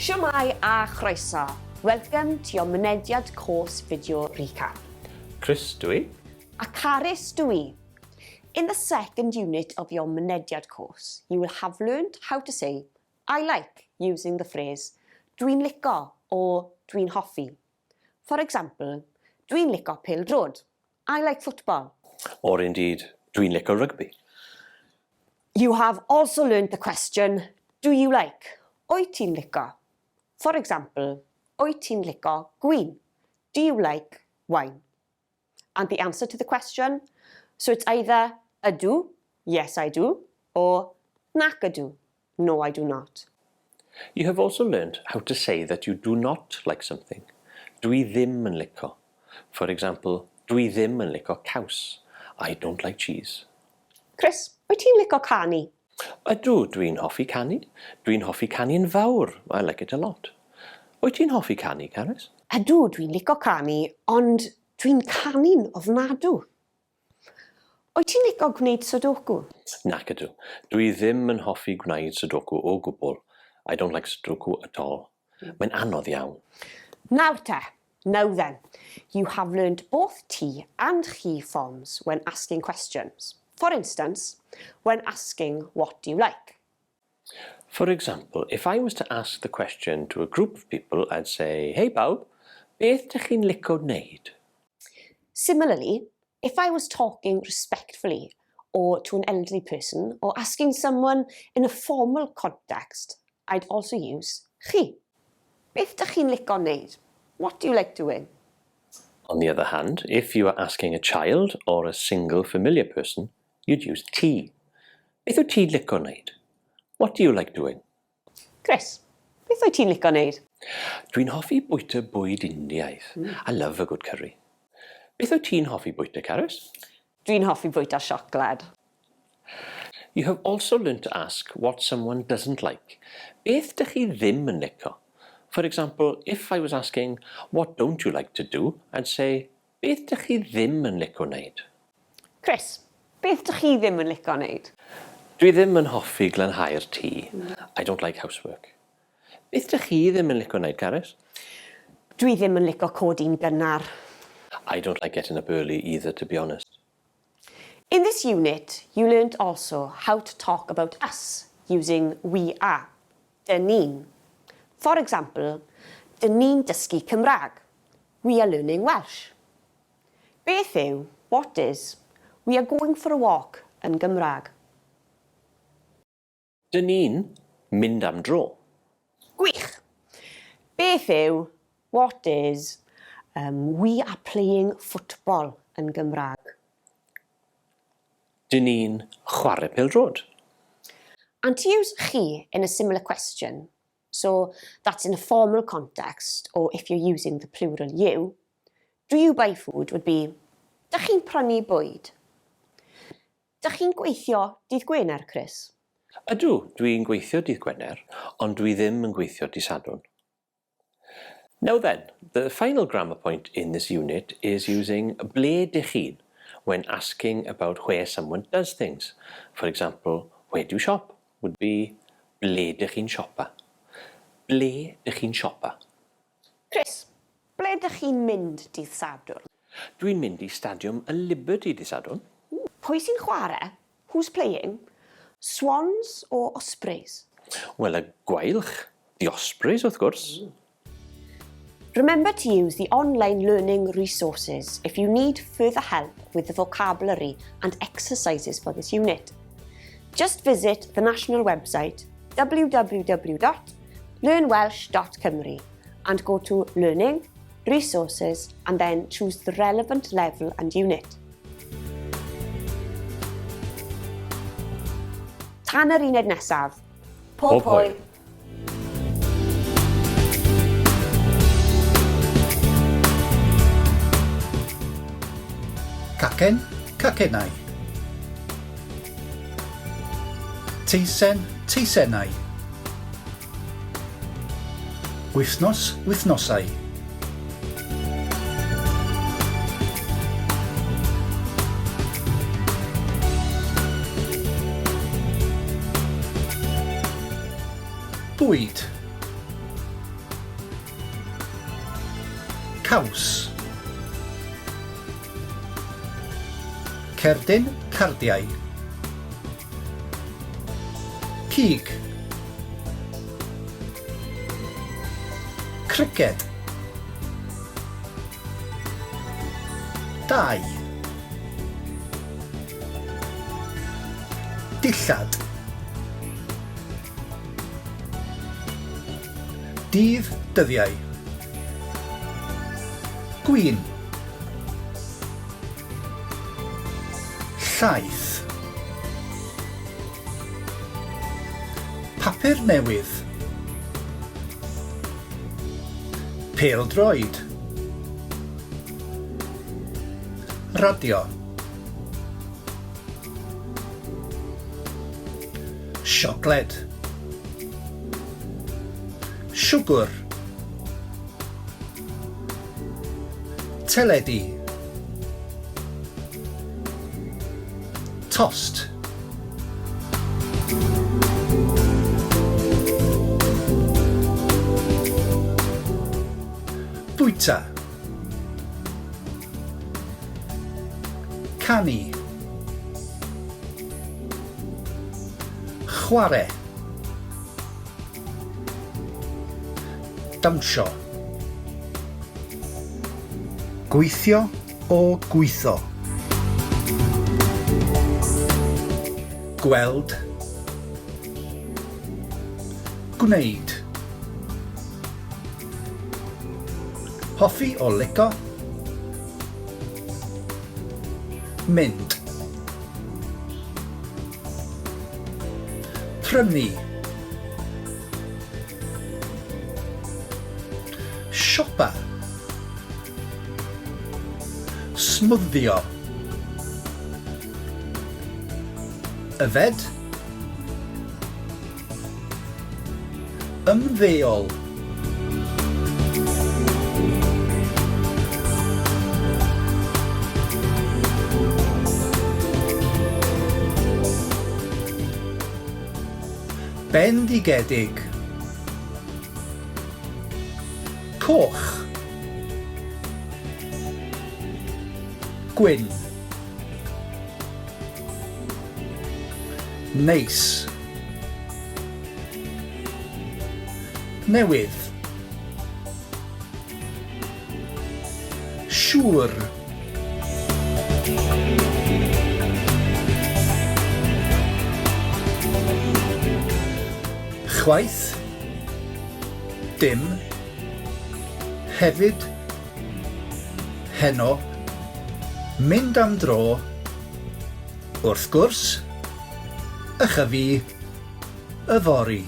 Shwmae a chroeso! Welcome to your Mynediad Course video recap. Chris dw i. A Carys dw i. In the second unit of your Mynediad course, you will have learned how to say I like using the phrase Dwi'n lico or Dwi'n hoffi. For example, Dwi'n lico pêl-droed. I like football. Or indeed, Dwi'n lico rygbi. You have also learned the question, Do you like? Wyt ti'n lico? For example, Wyt ti'n lico gwin? Do you like wine? And the answer to the question? So it's either Ydw, yes I do, or Nac ydw, no I do not. You have also learned how to say that you do not like something. Dwi ddim yn lico. For example, Dwi ddim yn lico caws. I don't like cheese. Chris, wyt ti'n lico canu? Ydw, dwi'n hoffi canu. Dwi'n hoffi canu'n fawr. I like it a lot. Wyt ti'n hoffi canu, Carys? Ydw, dwi'n lico canu, ond dwi'n canu'n ofnadw. Wyt ti'n lico gwneud Sudoku? Nac ydw. Dwi ddim yn hoffi gwneud Sudoku o gwbl. I don't like Sudoku at all. Mae'n anodd iawn. Nawr te, now then, you have learned both ti and chi forms when asking questions. For instance, when asking what do you like? For example, if I was to ask the question to a group of people, I'd say, Hei bawb, beth dych chi'n lico wneud? Similarly, if I was talking respectfully or to an elderly person or asking someone in a formal context, I'd also use chi. Beth dych chi'n lico wneud? What do you like doing? On the other hand, if you are asking a child or a single familiar person, you'd use ti. Beth wyt ti'n lico wneud? What do you like doing? Chris, beth wyt ti'n lico wneud? Dwi'n hoffi bwyta bwyd Indiaidd. I love a good curry. Beth wyt ti'n hoffi bwyta, Carys? Dwi'n hoffi bwyta siocled. You have also learnt to ask what someone doesn't like. Beth dych chi ddim yn lico? For example, if I was asking, what don't you like to do? I'd say, beth dych chi ddim yn lico wneud? Chris, beth dych chi ddim yn lico wneud? Dwi ddim yn hoffi glanhau'r tŷ. I don't like housework. Beth dych chi ddim yn lico wneud, Carys? Dwi ddim yn lico codi'n gynnar. I don't like getting up early either, to be honest. In this unit, you learnt also how to talk about us using we are, dyn ni'n. For example, dyn ni'n dysgu Cymraeg. We are learning Welsh. Beth yw, what is, we are going for a walk yn Gymraeg? Dyn ni'n mynd am dro. Gwych! Beth yw, what is, um, we are playing football yn Gymraeg? Dyn ni'n chwarae pêl-droed. And to use chi in a similar question, so that's in a formal context or if you're using the plural you, do you buy food would be, Dych chi'n prynu bwyd? Dych chi'n gweithio dydd Gwener, Chris? Ydw, dwi'n gweithio dydd Gwener, ond dwi ddim yn gweithio dydd Sadwrn. Now then, the final grammar point in this unit is using ble dych chi'n when asking about where someone does things. For example, where do you shop? would be ble dych chi'n siopa? Ble dych chi'n siopa? Chris, ble dych chi'n mynd dydd Sadwrn? Dwi'n mynd i Stadiwm y Liberty dydd Sadwrn. Pwy sy'n chwarae? Who's playing? Swans or Ospreys? Wel, y gweilch. The Ospreys, wrth gwrs. Remember to use the online learning resources if you need further help with the vocabulary and exercises for this unit. Just visit the national website www.learnwelsh.cymru and go to Learning, Resources and then choose the relevant level and unit. Tan yr uned nesaf, pob hwyl! Cacen, cacennau. Teisen, teisennau. Wythnos, wythnosau. Bwyd. Caws. Cerdyn, cardiau. Cig. Criced. Dau. Dillad. Dydd, dyddiau. Gwin. Llaeth. Papur newydd. Pêl-droed. Radio. Siocled. Siwgr. Teledu. Tost. Bwyta. Canu. Chwarae. Dawnsio. Gweithio o gweitho. Gweld. Gwneud. Hoffi o lico. Mynd. Prynu. Siopa. Smwddio. Yfed. Ymddeol. Bendigedig. Coch. Gwyn. Neis. Newydd. Siŵr. Chwaith. Dim. Hefyd. Heno. Mynd am dro. Wrth gwrs. Ychyfu. Yfory.